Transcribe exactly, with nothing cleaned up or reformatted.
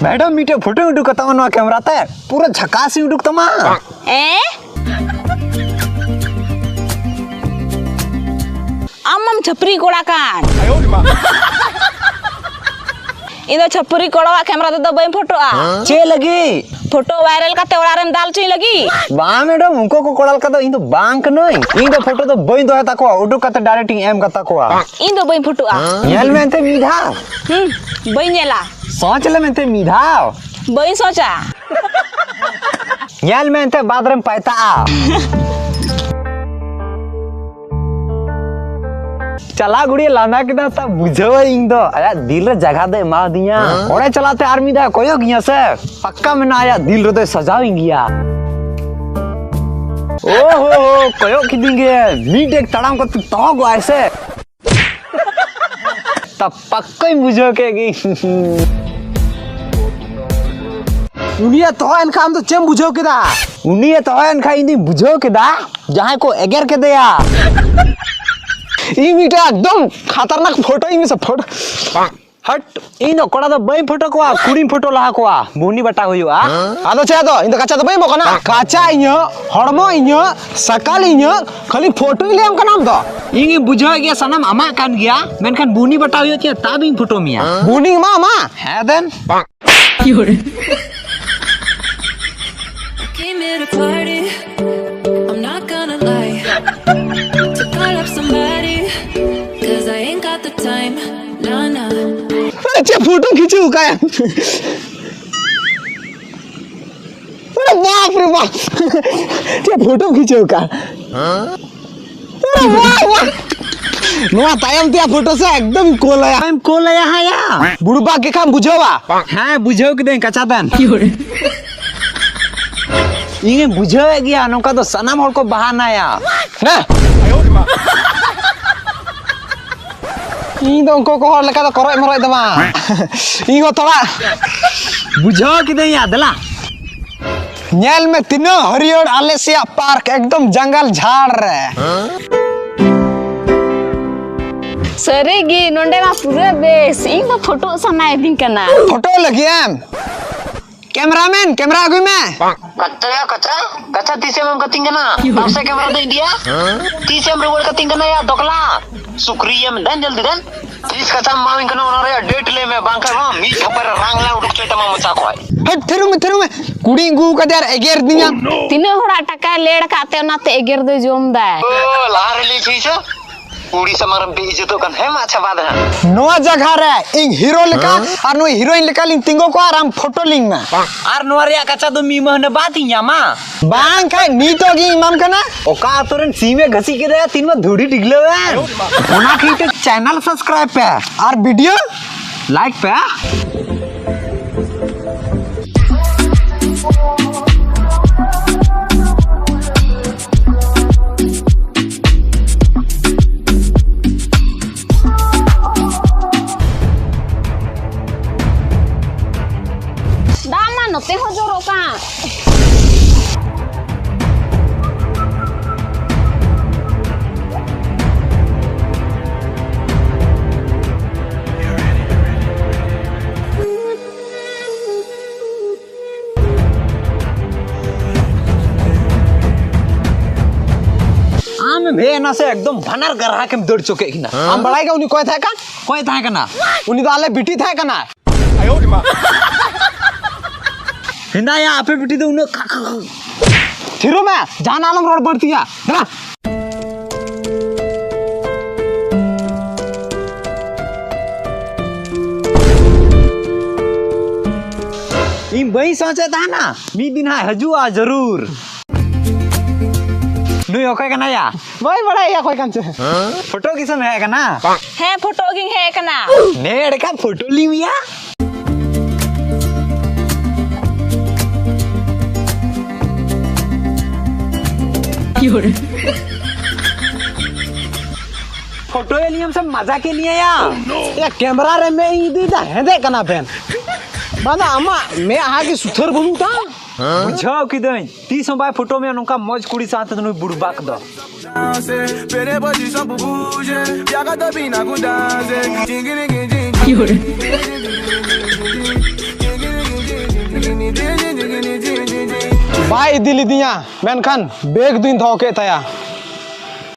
Madam, ᱢᱤᱫᱴᱮᱡ ᱯᱷᱳᱴᱳᱧ ᱩᱰᱩᱠ ᱠᱟᱛᱟᱢᱟ ᱱᱚᱣᱟ ᱠᱮᱢᱨᱟ ᱛᱮ, ᱯᱩᱨᱟᱹ ᱡᱷᱟᱠᱟᱥ ᱤᱧ ᱩᱰᱩᱠ ᱛᱟᱢᱟ᱾ ᱮ? ᱟᱢ ᱢᱟᱢ ᱪᱷᱟᱹᱯᱨᱤ ᱠᱚᱲᱟ ᱠᱟᱱ᱾ ᱤᱧ ᱫᱚ ᱪᱷᱟᱹᱯᱨᱤ ᱠᱚᱲᱟᱣᱟᱜ ᱠᱮᱢᱨᱟ ᱛᱮᱫᱚ ᱵᱟᱹᱧ ᱯᱷᱳᱴᱳᱜᱼᱟ᱾ ᱪᱮᱫ ᱞᱟᱹᱜᱤᱫ? ᱯᱷᱳᱴᱳ ᱵᱷᱟᱭᱨᱟᱞ ᱠᱟᱛᱮ ᱚᱲᱟᱜ ᱨᱮᱢ ᱫᱟᱞ ᱦᱚᱪᱚᱧ ᱞᱟᱹᱜᱤᱫ? ᱵᱟᱝ ᱢᱮᱰᱟᱢ, ᱩᱱᱠᱩ ᱠᱚ ᱠᱚᱲᱟ ᱞᱮᱠᱟ ᱫᱚ ᱤᱧ ᱫᱚ ᱵᱟᱝ ᱠᱟᱹᱱᱟᱹᱧ᱾ ᱤᱧ ᱫᱚ ᱯᱷᱳᱴᱳ ᱫᱚ ᱵᱟᱹᱧ ᱫᱚᱦᱚᱭ ᱛᱟᱠᱚᱣᱟ, ᱩᱰᱩᱠ ᱠᱟᱛᱮ ᱰᱟᱭᱨᱮᱠᱴ ᱤᱧ ᱮᱢ ᱠᱟᱛᱟ ᱠᱚᱣᱟ᱾ ᱤᱧ ᱫᱚ ᱵᱟᱹᱧ ᱯᱷᱳᱴᱳᱜᱼᱟ᱾ ᱧᱮᱞ ᱢᱮ ᱮᱱᱛᱮ ᱢᱤᱫ ᱫᱷᱟᱣ᱾ ᱦᱩᱸ, ᱵᱟᱹᱧ ᱧᱮᱞᱟ᱾ ᱥᱚᱪ ᱞᱮ ᱢᱮᱱᱛᱮ ᱢᱤᱫ ᱫᱷᱟᱣ᱾ ᱵᱟᱹᱧ ᱥᱚᱪᱟ᱾ ᱧᱮᱞ ᱢᱮ ᱮᱱᱛᱮ ᱵᱟᱫ ᱨᱮᱢ ᱯᱟᱭᱛᱟᱜᱼᱟ᱾ ᱪᱟᱞᱟᱣ ᱜᱷᱩᱲᱤ ᱞᱟᱸᱫᱟ ᱠᱮᱫᱟ, ᱛᱟ ᱵᱩᱡᱷᱟᱹᱣᱟ ᱤᱧ ᱫᱚ ᱟᱭᱟᱜ ᱫᱤᱞ ᱨᱮ ᱡᱟᱭᱜᱟ ᱫᱚᱭ ᱮᱢᱟᱣᱫᱤᱧᱟ᱾ ᱚᱲᱮ ᱪᱟᱞᱟᱜ ᱛᱮ ᱟᱨ ᱢᱤᱫ ᱫᱷᱟᱣ ᱠᱚᱭᱚᱜ ᱤᱧᱟ ᱥᱮ, ᱯᱟᱠᱠᱟ ᱢᱮᱱᱟᱜᱼᱟ ᱟᱭᱟᱜ ᱫᱤᱞ ᱨᱮᱫᱚᱭ ᱥᱟᱡᱟᱣ ᱤᱧ ᱜᱮᱭᱟ᱾ ᱳ ᱦᱳ ᱦᱳ, ᱠᱚᱭᱚᱜ ᱠᱤᱫᱤᱧ ᱜᱮ, ᱢᱤᱫ ᱰᱮᱠ ᱛᱟᱲᱟᱢ ᱠᱟᱛᱮ ᱛᱚᱦᱚᱜᱚᱜᱼᱟᱭ ᱥᱮ᱾ ᱛᱟ ᱯᱟᱠᱠᱟᱧ ᱵᱩᱡᱷᱟᱹᱣ ᱠᱮᱫ ᱜᱮ᱾ ᱩᱱᱤᱭᱟᱜ ᱛᱚᱦᱚᱜ ᱮᱱ ᱠᱷᱟᱱ ᱟᱢ ᱫᱚ ᱪᱮᱫ ᱮᱢ ᱵᱩᱡᱷᱟᱹᱣ ᱠᱮᱫᱟ? ᱩᱱᱤᱭᱟᱜ ᱛᱚᱦᱚᱜ ᱮᱱ ᱠᱷᱟᱱ ᱤᱧ ᱫᱩᱧ ᱵᱩᱡᱷᱟᱹᱣ ᱠᱮᱫᱟ ᱡᱟᱦᱟᱸᱭ ᱠᱚ ᱮᱜᱮᱨ ᱠᱮᱫᱮᱭᱟ᱾ ᱤᱧ ᱢᱤᱫᱴᱟᱝ ᱮᱠᱫᱚᱢ ᱠᱷᱟᱛᱟᱨᱱᱟᱠ ᱯᱷᱳᱴᱳ ᱤᱧ ᱢᱮᱥᱮ ᱯᱷᱳᱴᱳ᱾ ᱦᱟᱴ, ᱤᱧ ᱫᱚ ᱠᱚᱲᱟ ᱫᱚ ᱵᱟᱹᱧ ᱯᱷᱳᱴᱳ ᱠᱚᱣᱟ, ᱠᱩᱲᱤᱧ ᱯᱷᱳᱴᱳ ᱞᱟᱦᱟ ᱠᱚᱣᱟ᱾ ᱵᱩᱦᱱᱤ ᱵᱟᱴᱟ ᱦᱩᱭᱩᱜᱼᱟ᱾ ᱟᱫᱚ ᱪᱮᱫ ᱫᱚ? ᱤᱧ ᱫᱚ ᱠᱟᱪᱟ ᱫᱚ ᱵᱟᱹᱧ ᱮᱢᱚᱜ ᱠᱟᱱᱟ᱾ ᱠᱟᱪᱟ ᱤᱧᱟᱹᱜ, ᱦᱚᱲᱢᱚ ᱤᱧᱟᱹᱜ, ᱥᱟᱠᱟᱞ ᱤᱧᱟᱹᱜ, ᱠᱷᱟᱹᱞᱤ ᱯᱷᱳᱴᱳᱧ ᱞᱟᱹᱭᱟᱢ ᱠᱟᱱᱟ ᱟᱢ ᱫᱚ᱾ ᱤᱧᱤᱧ ᱵᱩᱡᱷᱟᱹᱣᱮᱫ ᱜᱮᱭᱟ ᱥᱟᱱᱟᱢ ᱟᱢᱟᱜ ᱠᱟᱱ ᱜᱮᱭᱟ, ᱢᱮᱱᱠᱷᱟᱱ ᱵᱩᱦᱱᱤ ᱵᱟᱴᱟ ᱦᱩᱭᱩᱜ ᱛᱤᱧᱟᱹ, ᱛᱟᱵ ᱤᱧ ᱯᱷᱳᱴᱳ ᱢᱮᱭᱟ᱾ ᱵᱩᱦᱱᱤ ᱮᱢᱟᱢᱟ? ᱦᱮᱸ ᱫᱮᱱ᱾ Came here to party. I'm not gonna lie. To call up somebody, 'cause I ain't got the time. Nah, nah. ᱪᱮᱫ ᱯᱷᱳᱴᱳ ᱠᱷᱤᱪᱟᱹᱣ ᱠᱟᱭᱟ? ᱟᱨᱮ ᱵᱟᱯ ᱨᱮ ᱵᱟᱯ! ᱪᱮᱫ ᱯᱷᱳᱴᱳ ᱠᱷᱤᱪᱟᱹᱣ ᱠᱟᱜ? ᱟᱨᱮ ᱵᱟᱯ, ᱵᱟᱯ! ᱱᱚᱣᱟ ᱛᱟᱭᱚᱢ ᱛᱮᱭᱟᱜ ᱯᱷᱳᱴᱳ ᱥᱮ ᱮᱠᱫᱚᱢ ᱠᱳᱞ ᱟᱭᱟ᱾ ᱮᱢ ᱠᱳᱞ ᱟᱭᱟ ᱦᱟᱸᱜ ᱭᱟ᱾ ᱵᱩᱲᱵᱟᱠ ᱜᱮ ᱠᱷᱟᱱ ᱵᱩᱡᱷᱟᱹᱣᱟ᱾ ᱦᱮᱸ, ᱵᱩᱡᱷᱟᱹᱣ ᱠᱤᱫᱟᱹᱧ ᱠᱟᱪᱟ ᱫᱟᱱ᱾ ᱤᱧᱤᱧ ᱵᱩᱡᱷᱟᱹᱣᱮᱫ ᱜᱮᱭᱟ, ᱱᱚᱝᱠᱟ ᱫᱚ ᱥᱟᱱᱟᱢ ᱦᱚᱲ ᱠᱚ ᱵᱟᱦᱟᱱᱟᱭᱟ᱾ ᱦᱮᱸ? ᱤᱧ ᱫᱚ ᱩᱱᱠᱩ ᱠᱚ ᱦᱚᱲ ᱞᱮᱠᱟ ᱫᱚ ᱠᱚᱨᱚᱡ ᱢᱚᱨᱚᱡ ᱫᱚ ᱵᱟᱝ᱾ ᱤᱧ ᱦᱚᱸ ᱛᱷᱚᱲᱟ ᱵᱩᱡᱷᱟᱹᱣ ᱠᱤᱫᱟᱹᱧ ᱭᱟ, ᱫᱮᱞᱟ᱾ ᱧᱮᱞ ᱢᱮ ᱛᱤᱱᱟᱹᱜ ᱦᱟᱹᱨᱭᱟᱹᱲ ᱟᱞᱮ ᱥᱮᱭᱟᱜ ᱯᱟᱨᱠ, ᱮᱠᱫᱚᱢ ᱡᱟᱝᱜᱟᱞ ᱡᱷᱟᱲ ᱨᱮ᱾ ᱥᱟᱹᱨᱤ ᱜᱮ, ᱱᱚᱰᱮ ᱢᱟ ᱯᱩᱨᱟᱹ ᱵᱮᱥ᱾ ᱤᱧ ᱫᱚ ᱯᱷᱳᱴᱳ ᱥᱟᱱᱟᱭᱤᱫᱤᱧ ᱠᱟᱱᱟ᱾ ᱯᱷᱳᱴᱳ ᱞᱟᱹᱜᱤᱫ ᱮᱢ? ᱠᱮᱢᱨᱟᱢᱮᱱ, ᱠᱮᱢᱨᱟ ᱟᱹᱜᱩᱭ ᱢᱮ᱾ ᱠᱟᱪᱟ ᱭᱟ ᱠᱟᱪᱟ, ᱠᱟᱪᱟ ᱛᱤᱥᱮᱢ ᱮᱢ ᱠᱟᱹᱛᱤᱧ ᱠᱟᱱᱟ? ᱛᱟᱨᱥᱮ ᱠᱮᱢᱨᱟ ᱫᱚ ᱤᱫᱤᱭᱟ? ᱛᱤᱥᱮᱢ ᱨᱩᱣᱟᱹᱲ ᱠᱟᱹᱛᱤᱧ ᱠᱟᱱᱟ ᱭᱟ ᱫᱚᱠᱞᱟ? ᱥᱩᱠᱨᱤ ᱭᱟ ᱢᱮᱱᱫᱟᱹᱧ ᱡᱚᱞᱫᱤ ᱫᱮᱱ᱾ ᱛᱤᱥ ᱠᱟᱪᱟᱢ ᱮᱢᱟᱣᱤᱧ ᱠᱟᱱᱟ ᱚᱱᱟ ᱨᱮᱭᱟᱜ ᱰᱮᱴ ᱞᱟᱹᱭ ᱢᱮ, ᱵᱟᱝᱠᱷᱟᱱ ᱵᱟᱝ ᱢᱤᱫ ᱛᱷᱟᱯᱲᱟ ᱨᱟᱝ ᱞᱮ ᱩᱰᱩᱠ ᱪᱚᱭ ᱛᱟᱢᱟ ᱢᱚᱪᱟ ᱠᱷᱚᱡ᱾ ᱦᱮᱴ, ᱛᱷᱤᱨᱩ ᱢᱮ, ᱛᱷᱤᱨᱩ ᱢᱮ᱾ ᱠᱩᱲᱤᱧ ᱟᱹᱜᱩ ᱠᱟᱫᱮᱭᱟ ᱟᱨ ᱮᱜᱮᱨ ᱫᱤᱧᱟ᱾ ᱛᱤᱱᱟᱹᱜ ᱦᱚᱲᱟᱜ ᱴᱟᱠᱟᱭ ᱞᱮᱲ ᱟᱠᱟᱫ ᱛᱮ ᱚᱱᱟᱛᱮ ᱮᱜᱮᱨ ᱫᱚᱭ ᱡᱚᱢ ᱫᱟᱭ᱾ ᱳ, ᱞᱟᱦᱟ ᱨᱮ ᱞᱟᱹᱭ ᱪᱚᱭ ᱪᱚ᱾ ᱠᱩᱲᱤ ᱥᱟᱢᱟᱝ ᱨᱮᱢ ᱵᱮᱤᱡᱡᱚᱛᱚᱜ ᱠᱟᱱ, ᱦᱮᱸ ᱢᱟ, ᱟᱪᱪᱷᱟ, ᱵᱟᱫ ᱦᱟᱸᱜ᱾ ᱱᱚᱣᱟ ᱡᱟᱭᱜᱟ ᱨᱮ ᱤᱧ ᱦᱤᱨᱳ ᱞᱮᱠᱟ ᱟᱨ ᱱᱩᱭ ᱦᱤᱨᱳᱭᱤᱱ ᱞᱮᱠᱟ ᱞᱤᱧ ᱛᱤᱸᱜᱩ ᱠᱚᱜᱼᱟ ᱟᱨ ᱟᱢ ᱯᱷᱳᱴᱳ ᱞᱤᱧ ᱢᱮ᱾ ᱟᱨ ᱱᱚᱣᱟ ᱨᱮᱭᱟᱜ ᱠᱟᱪᱟ ᱫᱚ ᱢᱤᱫ ᱢᱟᱹᱦᱱᱟᱹ ᱵᱟᱫ ᱤᱧ ᱧᱟᱢᱟ? ᱵᱟᱝ ᱠᱷᱟᱡ ᱱᱤᱛᱚᱜ ᱜᱤᱧ ᱮᱢᱟᱢ ᱠᱟᱱᱟ᱾ ᱚᱠᱟ ᱟᱛᱳ ᱨᱮᱱ ᱥᱤᱢ ᱮ ᱜᱷᱟᱹᱥᱤ ᱠᱮᱫᱟᱭᱟ, ᱛᱤᱱ ᱢᱟ ᱫᱷᱩᱲᱤ ᱰᱤᱜᱞᱟᱹᱣ ᱮᱱ᱾ ᱚᱱᱟ ᱠᱷᱟᱹᱛᱤᱨ ᱛᱮ ᱪᱮᱱᱮᱞ ᱥᱟᱵᱥᱠᱨᱟᱭᱤᱵ ᱯᱮ ᱟᱨ ᱵᱷᱤᱰᱤᱭᱳ ᱞᱟᱭᱤᱠ ᱯᱮ᱾ ᱫᱟᱜ ᱢᱟ ᱱᱚᱛᱮ ᱦᱚᱸ ᱡᱚᱨᱚᱜ ᱠᱟᱱ᱾ ᱟᱢᱮᱢ ᱦᱮᱡ ᱮᱱᱟ ᱥᱮ, ᱮᱠᱫᱚᱢ ᱵᱟᱱᱟᱨ ᱜᱟᱨᱦᱟᱠ ᱮᱢ ᱫᱟᱹᱲ ᱪᱚ ᱠᱮᱫ ᱠᱤᱱᱟ᱾ ᱟᱢ ᱵᱟᱲᱟᱭ ᱜᱮ ᱩᱱᱤ ᱚᱠᱚᱭ ᱛᱟᱦᱮᱸ ᱠᱟᱱ? ᱚᱠᱚᱭ ᱛᱟᱦᱮᱸ ᱠᱟᱱᱟ? ᱩᱱᱤ ᱫᱚ ᱟᱞᱮ ᱵᱤᱴᱤ ᱛᱟᱦᱮᱸ ᱠᱟᱱᱟ᱾ ᱦᱮᱸᱫᱟᱭᱟ, ᱟᱯᱮ ᱵᱤᱴᱤ ᱫᱚ ᱩᱱᱟᱹᱜ ᱠᱷᱟ-, ᱠᱷᱟ-, ᱠᱷᱟ-, ᱛᱷᱤᱨᱚᱜ ᱢᱮ, ᱡᱟᱦᱟᱱᱟᱜ ᱟᱞᱚᱢ ᱨᱚᱲ ᱵᱟᱹᱲᱛᱤᱭᱟ᱾ ᱫᱮᱞᱟ᱾ ᱤᱧ ᱵᱟᱹᱧ ᱥᱚᱪᱮᱫ ᱛᱟᱦᱮᱱᱟ, ᱢᱤᱫ ᱫᱤᱱ ᱦᱟᱸᱜ ᱦᱤᱡᱩᱜᱼᱟ ᱡᱟᱹᱨᱩᱲ᱾ ᱱᱩᱭ ᱚᱠᱚᱭ ᱠᱟᱱᱟᱭᱟ? ᱵᱟᱭ ᱵᱟᱲᱟᱭᱟ ᱚᱠᱚᱭ ᱠᱟᱱ ᱪᱚ᱾ ᱯᱷᱳᱴᱳ ᱜᱮᱥᱮᱢ ᱦᱮᱡ ᱟᱠᱟᱱᱟ? ᱦᱮᱸ, ᱯᱷᱳᱴᱳ ᱜᱤᱧ ᱦᱮᱡ ᱟᱠᱟᱱᱟ᱾ ᱱᱮ ᱮᱸᱰᱮᱠᱷᱟᱱ ᱯᱷᱳᱴᱳ ᱞᱤᱧ ᱭᱟ᱾ ᱯᱷᱳᱴᱳᱭᱮᱫ ᱞᱤᱧᱟᱢ ᱥᱮ ᱢᱟᱡᱟᱠᱮᱫ ᱞᱤᱧᱟᱭᱟ? ᱮ, ᱠᱮᱢᱨᱟ ᱨᱮ ᱢᱮᱫ ᱤᱧ ᱤᱫᱤᱭᱮᱫᱟ, ᱦᱮᱸᱫᱮᱜ ᱠᱟᱱᱟ ᱵᱮᱱ᱾ ᱵᱟᱝ ᱫᱚ ᱟᱢᱟᱜ ᱢᱮᱫᱦᱟ ᱜᱮ ᱥᱩᱛᱷᱟᱹᱨ ᱵᱟᱹᱱᱩᱜ ᱛᱟᱢ᱾ ᱵᱩᱡᱷᱟᱹᱣ ᱠᱤᱫᱟᱹᱧ, ᱛᱤᱥ ᱦᱚᱸ ᱵᱟᱭ ᱯᱷᱳᱴᱳ ᱢᱮᱭᱟ ᱱᱚᱝᱠᱟ ᱢᱚᱡᱽ ᱠᱩᱲᱤ ᱥᱟᱶᱛᱮ ᱫᱚ ᱱᱩᱭ ᱵᱩᱲᱵᱟᱠ ᱫᱚ᱾ ᱵᱟᱭ ᱤᱫᱤ ᱞᱤᱫᱤᱧᱟ, ᱢᱮᱱᱠᱷᱟᱱ ᱵᱮᱜᱽ ᱫᱩᱧ ᱫᱚᱦᱚ ᱠᱮᱫ ᱛᱟᱭᱟ᱾